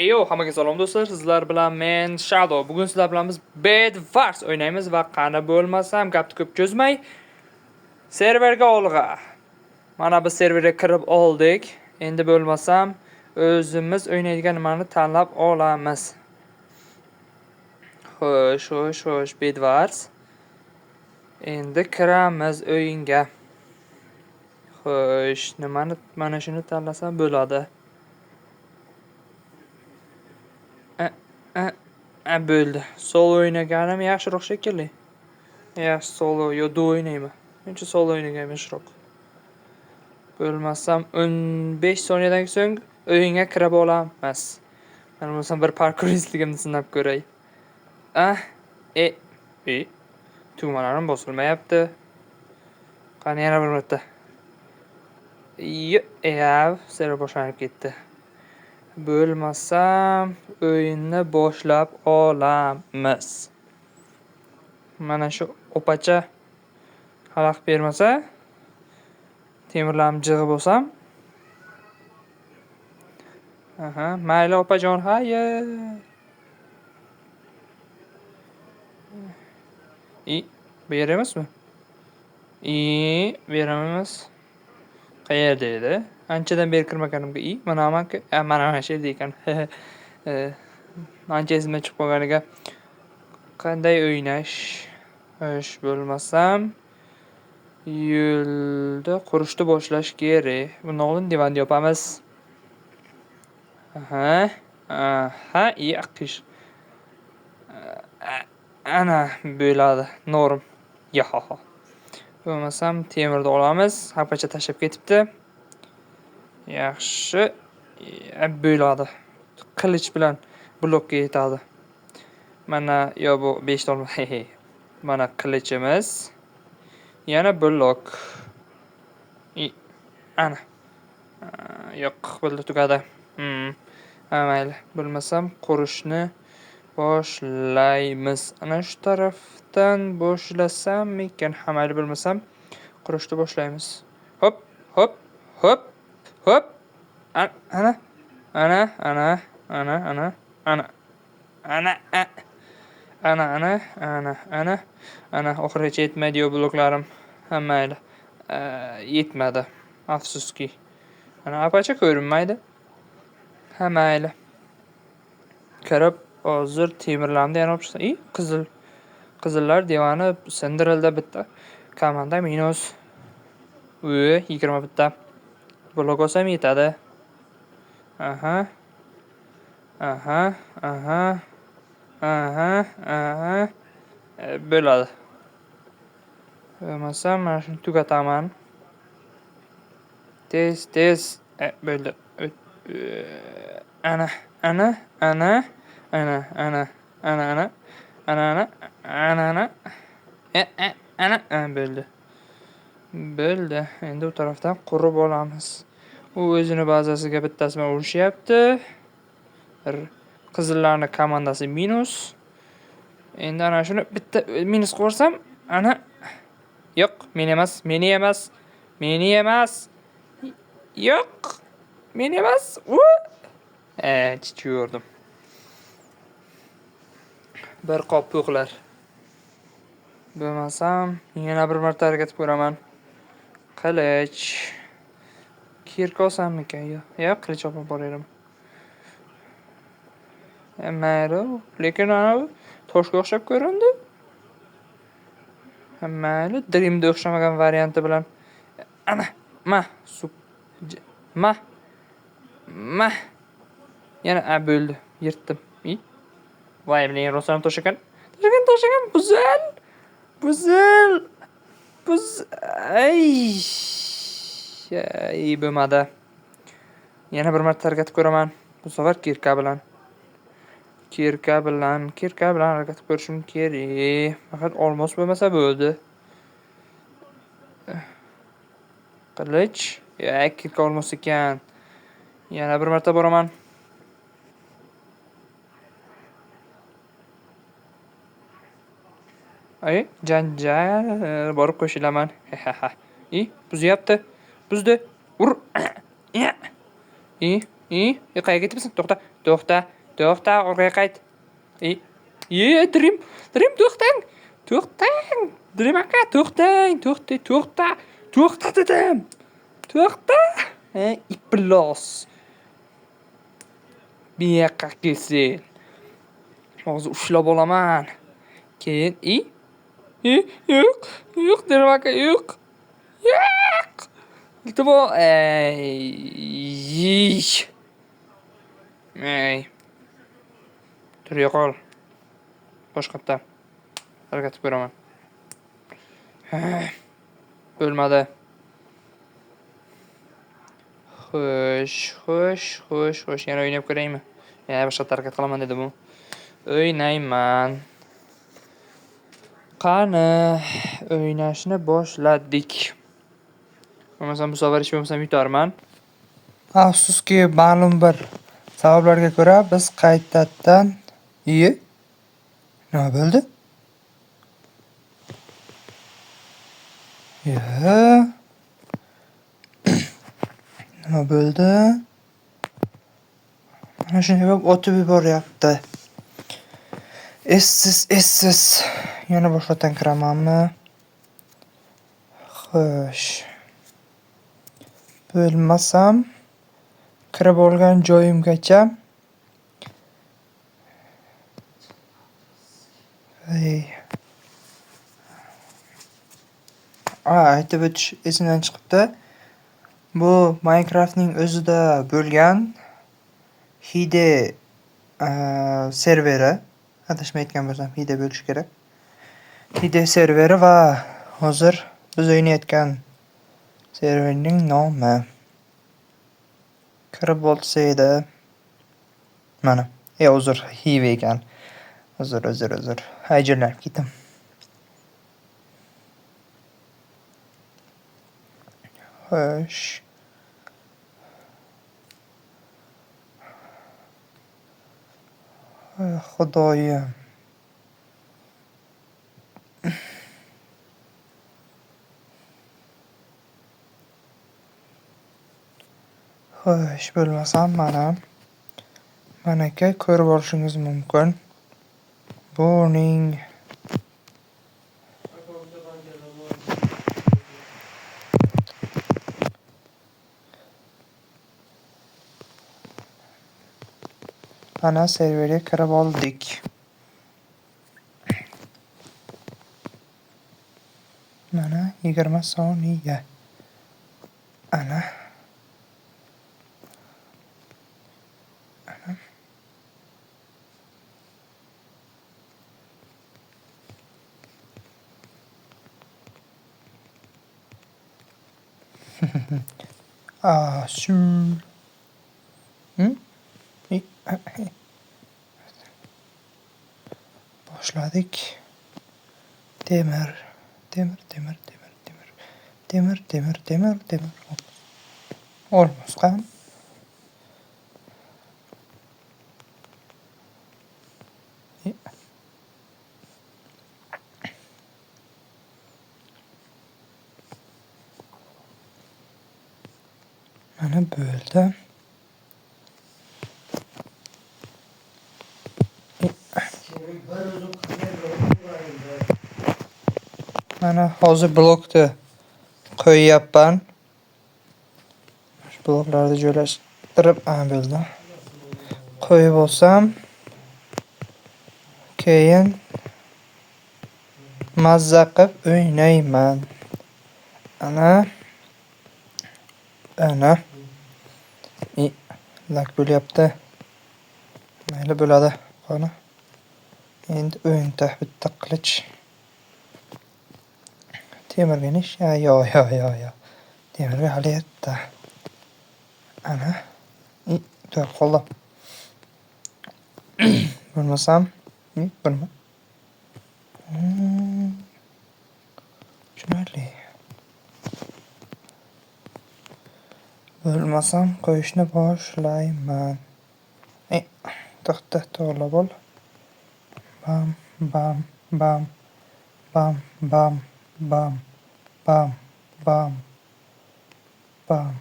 Eyo, hammaga salom do'stlar, sizlar bilan men Shadow. Bugun sizlar bilan biz Bedwars o'ynaymiz va qani bo'lmasam gapni ko'p cho'zmay serverga olg'a. Mana biz serverga kirib oldik. Endi bo'lmasam o'zimiz o'ynaydigan nimani tanlab olamiz. Xo'sh, xo'sh, xo'sh, Bedwars. Endi kiramiz o'yinga. Xo'sh, nimani mana shuni tanlasam bo'ladi. Bo'ldi. Solo o'ynaganim yaxshiroq shekilli. Yaxshi solo yo duo o'ynayman. Menimcha solo o'ynaganim yaxshiroq. Bo'lmasam 15 soniyadan so'ng o'yinga kirib olamiz. Men bo'lmasam bir parkuristligimni sinab ko'ray. Ah, e, e. Tugmalarim bosilmayapti. Qani yana bir marta. Ya, server boshlanib ketdi. Bo'lmasam o'yinni boshlab olamiz. Mana shu opacha xalaqit bermasa, temirlarni jig'i bo'lsam. Aha, mayli opajon, xayr. I, bu yer emasmi? I, bu yer emas. Qayerda edi? Anchadan beri kirmaganimga. I, mana amaki, mana shu yerda ekan. Ancha esimdan chiqib qolganiga. Qanday o'ynash? Xo'sh, bo'lmasam yo'lda qurishni boshlash kerak. Bundan oldin divanni yopamiz. Aha, aha, yaqish. Ana bo'ladi, norm. Yaha. Bo'lmasam temirni olamiz. Hapacha tashlab ketibdi. Yaxshi, bo'ladi. Qilich bilan blokka yetadi. Mana yo bu 5 ta olma. Mana qilichimiz. Yana blok. Ana. Yo'q, bo'ldi, tugadi. Ha, mayli. Bo'lmasam qurishni boshlaymiz. Ana shu tarafdan boshlasammikan? Ha, mayli, bo'lmasam qurishni boshlaymiz. Hop, hop, hop, hop. Ana, ana, ana, ana, ana, ana. Ana, ana, ana, ana, ana, ana, oxirigacha yetmaydi yo bloklarim. Ha, mayli. Yetmadi. Afsuski. Ana apacha ko'rinmaydi. Ha, mayli. Kirib hozir temirlarni yana olib chiqsam, i, qizil. Qizillar devani sindirildi bitta. Komanda minus. U 20 bitta. Blok olsam yetadi. Aha. Aha, aha. Aha, aha. Bo'ladi. Bo'lmasam mana shuni tugataman. Tez, tez. Bo'ldi. Ana, ana, ana, ana, ana, ana, ana, ana, ana, ana, ana. Ana, ana, bo'ldi. Bo'ldi. Endi u tarafdan qurib olamiz. U o'zini bazasiga bittasi bilan urishyapti. Qizillarning komandasi minus. Endi ana shuni bitta minus qo'rsam, ana. Yo'q, men emas, meni emas. Meni emas. Yo'q, men emas. U. Chichib. Bir qop o'qlar. Bo'lmasam yana bir marta harakat qilib ko'raman. Qilich. Kirka olsammikan? Yo'q, yo'q, qilich olib boraverman. Mayli, lekin ana toshga o'xshab ko'rindi. Mayli, Dreamda o'xshamagan varianti bilan. Ana, ma, sup, ma, ma. Yana, a, bo'ldi, yirtdim. I. Voy, biling, rostdan tosh ekan. Tosh ekan, tosh ekan, buzil. Buzil. Buz, ay. Ay, bo'lmadi. Yana bir marta harakat qilib ko'raman. Bu safar kirka bilan. Kirka bilan, kirka bilan harakat qilib ko'rishim kerak. Faqat olmos bo'lmasa bo'ldi. Qilich. Ya, kirka olmos ekan. Yana bir marta boraman. Ay, janjal borib qo'shilaman. I, buzyapti. Buzdi. Ur. I, i, qayerga ketyapsan? To'xta, to'xta. To'xta, orqaga qayt. Dream, Dream to'xtang. To'xtang. Dream aka, to'xtang. To'xta, to'xta. To'xta dedim. To'xta. Iflos. Bu yoqqa kelsin. Hozir ushlab olaman. Keyin yo'q, yo'q, Dream aka, yo'q. Yo'q. Iltimos. Ey. Ey. Tur, yo'qol. Boshqatdan harakat qilib ko'raman. Bo'lmadi. Xo'sh, xo'sh, xo'sh, xo'sh. Yana o'ynab ko'raymi? Yana boshqa harakat qilaman dedi bu. O'ynayman. Qani, o'ynashni boshladik. Bo'lmasam bu safar hech bo'lmasam yutarman. Afsuski, ma'lum bir sabablarga ko'ra biz qaytadan nima bo'ldi? Nima bo'ldi? Mana shunday bo'lib otib yuboryapti. Essiz, essiz. Yana boshqatdan kiramanmi? Xo'sh. Bo'lmasam kirib olgan joyimgacha aytib o'tish esimdan chiqibdi. Bu Minecraftning o'zida bo'lgan Hide serveri. Adashmayotgan bo'lsam Hide bo'lishi kerak. Hide serveri va hozir biz o'ynayotgan serverning nomi. Kirib olsa edi. Mana. Uzr, Hive ekan. Uzr, uzr, uzr. Hayajonlanib ketdim. Xo'sh. Xudoyim. Xo'sh, bo'lmasam mana. Manaka ko'rib olishingiz mumkin. Buning mana serverga kirib oldik. Mana 20 soniya. Ana. Ana. Shu. Boshladik. Temir, temir, temir, temir, temir. Temir, temir, temir, temir. Olmos qani? Mana bo'ldi. Mana hozir blokni qo'yyapman. Shu bloklarni joylashtirib, bo'ldi. Qo'yib olsam, keyin mazza qilib o'ynayman. Ana. Ana. Lak bo'lyapti. Mayli bo'ladi. Qani. Endi o'nta bitta qilich. Temirga nish? Yo, yo, yo, yo. Temirga hali erta. Ana. To'g'ri qoldi. Bo'lmasam, bo'lma. Tushunarli. Bo'lmasam qo'yishni boshlayman. To'xta, to'g'rilab ol. Bam, bam, bam, bam, bam, bam, bam, bam, bam,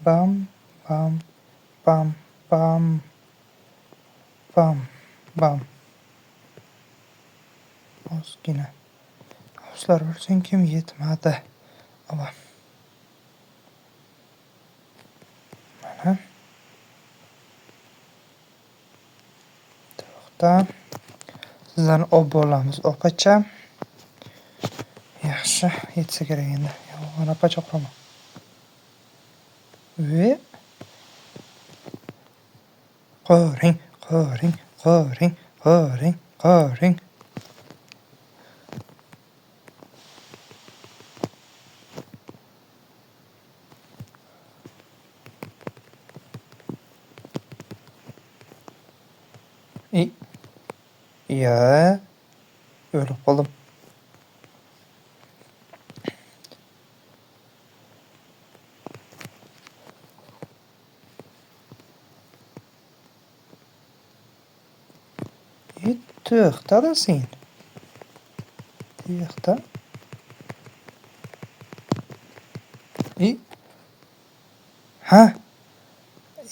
bam, bam, bam, bam. Bam, bam. Ozgina. Afsuslar bo'lsinkim, yetmadi. Ova. Mana. To'xta. Sizlarni olib bo'lamiz, opacha. Yaxshi, yetsa kerak endi. Yolg'on opacha quraman. Ve qo'ring, qo'ring, qo'ring, qo'ring, qo'ring. Ya, o'lib qoldim. To'xta sen. To'xta. Ha.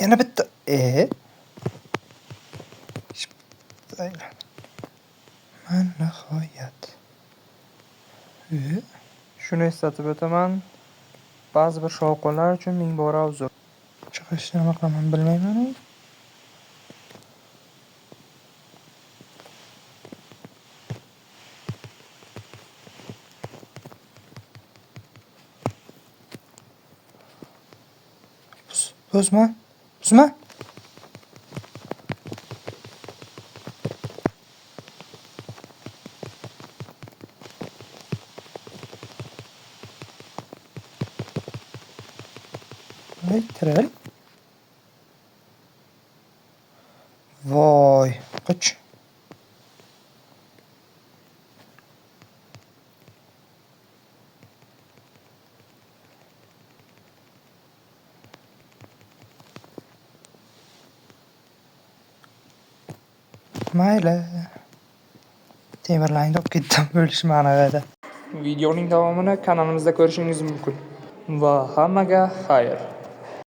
Yana bitta. Mana nihoyat. Shuni eslatib o'taman. Ba'zi bir shovqinlar uchun ming bora uzr. Chiqishni nima qilaman bilmayman. Buzma, buzma. Voy, tiril. Voy, qoch. Mayli. Temirlarni olib ketdim, o'lishim aniq edi. Videoning davomini kanalimizda ko'rishingiz mumkin. Va hammaga xayr.